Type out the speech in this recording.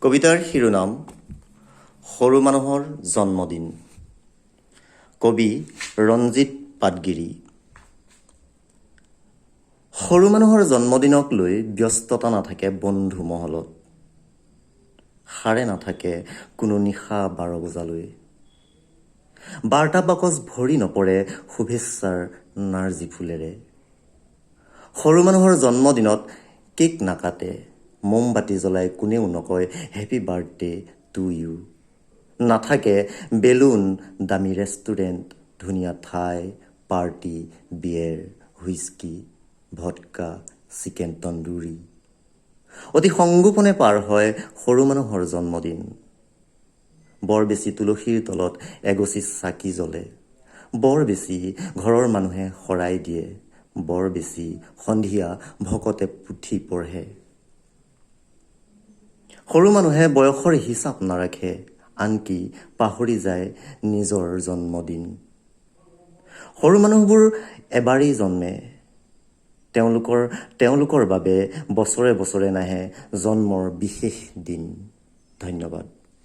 কবিতাৰ শিৰোনাম সৰু মানুহৰ জন্মদিন। কবি ৰঞ্জিত পাটগিৰি। সৰু মানুহৰ জন্মদিনক লৈ ব্যস্ততা নাথাকে বন্ধু মহলত। সাৰে নাথাকে কোনো নিশা 12 বজালৈ। বাৰ্তা বাকচ ভৰি নপৰে শুভেচ্ছাৰ নাৰ্জী ফুলেৰে। সৰু মানুহৰ জন্মদিনত কেক নাকাটে, মমবাতি জ্বলাই কোনেও নকয় "হেপী বাৰ্থডে টু ইউ"। নাথাকে বেলুন, দামী ৰেষ্টুৰেণ্ট, ধুনীয়া ঠাই, party, beer, whisky, vodka, chicken tandoori. অতি সংগোপনে পাৰ হয় সৰু মানুহৰ জন্মদিন। বৰ বেছি তুলসীৰ তলত এগছি চাকি জ্বলে, বৰ বেছি ঘৰৰ মানুহে শৰাই দিয়ে, বৰ বেছি সন্ধিয়া ভকতে পুথি পঢ়ে। সৰু মানুহে বয়সৰ হিচাপ নাৰাখে, আনকি পাহৰি যায় নিজৰ জন্মদিন। সৰু মানুহবোৰ এবাৰেই জন্মে। তেওঁলোকৰ বাবে বছৰে বছৰে নাহে জন্মৰ বিশেষ দিন। ধন্যবাদ।